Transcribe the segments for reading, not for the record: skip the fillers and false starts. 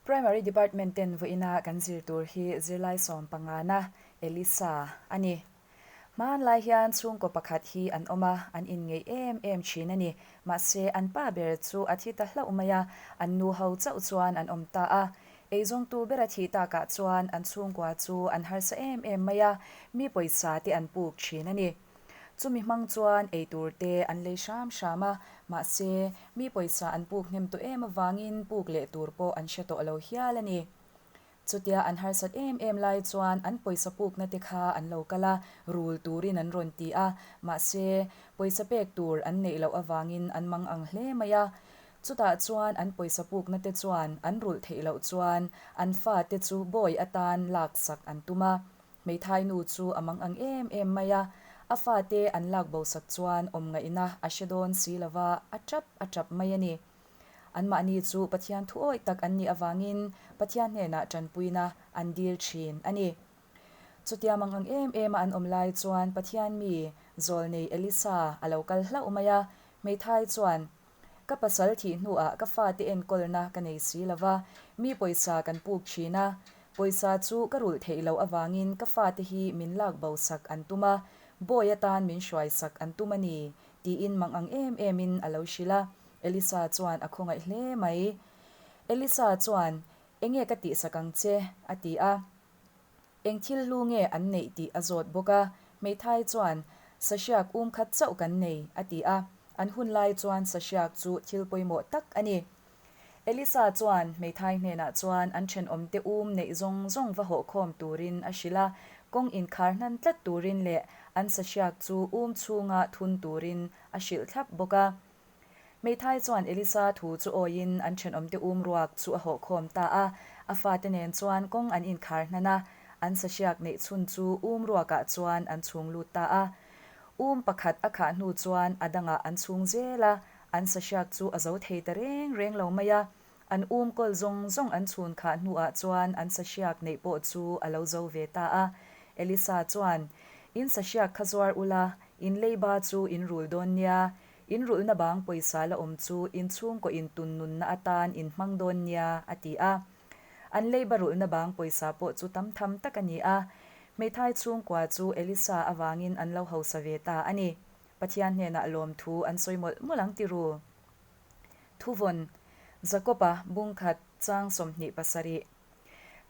Primary Department ten vawiina kan zir tur hi zirlai sawm pangana Elisa a ni. Hmanlai hian chhungkaw pakhat hi an awm a, an inngeih em em thin a ni. Mahse, an pa ber chu a thi ta hlauh mai a, an nu ho chauh chuan an awm ta a. Eizawngtu bera thih takah chuan an chhungkua chu an harsa em em mai a, mi pawisa te an puk thin a ni. Chumi hmang chuan eitur te an lei hram hram a, mahse, mi pawisa an puk hnem tawh em avangin puk leh tur pawh an hre tawh lo hial a ni. Chutia an harsat em em lai chuan an pawisa pukna te kha an lo kal a, rul turin an rawn ti a, mahse, pawisa pek tur an neih loh avangin an mang ang hle mai a. Chutah chuan an pawisa pukna te chuan an rulh theih loh chuan an fate chu bawi atan laksak an tum a. Hmeithai nu chu a mang ang em em mai a, a fate an lak bosak chuan awm ngaihna a hre dawn si lova a tap a tap mai a ni. Anmahni chu Pathian thuawih tak an nih avangin Pathian hnenah tanpuina an dil thin a ni. Chutia mang ang em em a an awm lai chuan Pathian mi zawlnei Elisa a lo kal hlauh mai a, hmeithai chuan, Ka pasal thih hnuah ka fate enkawlna ka nei si lo va, mi pawisa kan puk thin a, pawisa chu ka rulh theih loh avangin ka fate hi min lak bo sak an tum a, bawi atan min hruai sak an tum a ni, tiin mang ang em emin a lo hrilh a. Elisa chuan a khawngaih hle mai. Elisa chuan, Enge ka tihsak ang che? a ti a. Eng thil hlu nge an neih tih a zawt bawk a. Hmeithai chuan, Sahriak um khat chauh kan nei, a ti a. An hun lai chuan sahriak chu thil pawimawh tak a ni. Elisa chuan hmeithai hnenah chuan an thenawmte um neih zawng zawng va hawhkhawm turin a hrilh a, kawng inkhar hnan tlat turin leh an sahriak chu um chhunga thun turin a hrilh thlap bawk a. Hmeithai chuan Elisa thu chu awiin an thenawmte um ruak chu a hawhkhawm ta a, a fate nen chuan kawng an inkhar hnan a, an sahriak neih chhun chu um ruakah chuan an chhung lut ta a. Um pakhat a khah hnu chuan a dangah an chhung zel a, an sahriak chu a zo thei ta reng reng lo mai a. An um kawl zawng zawng an chhun khah hnuah chuan an sahriak neih pawh chu a lo zo ve ta a. Elisa chuan, In sahriak kha zuar ula, in leiba chu in rul dawn nia, In rulhna bang pawisa la awm chu in chhungkaw in tun nunna atan in hmang dawn nia, a ti a. An leiba rulhna bang pawisa pawh chu tam tham tak a ni a. Hmeithai chhungkua chu Elisa avangin an lo hausa ve ta a ni. Pathian hnenah lawmthu an sawi mawlh mawlh ang ti ru. Thuvawn, Jakob-a bungkhat chang 27.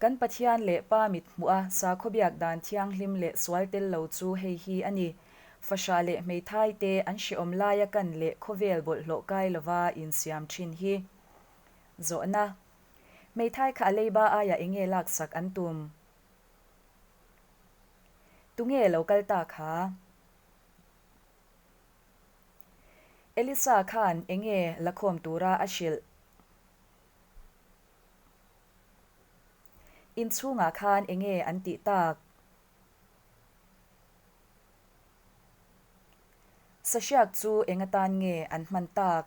Kan Pathian leh Pa mit hmuh a sakhaw biak dan thianghlim leh sual tel lo chu hei hi a ni. Fahrah leh hmeithai te an hrehawm laia kan leh khawvel bawlhhlawh kai lova insiam thin hi. Zawhna, Hmeithai kha a leiba aia enge laksak an tum? Tunge lo kal ta kha? Elisa khan enge lakhawm tura a hrilh? Inchhungah khan enge an tih tak? Sahriak chu eng atan nge an hman tak?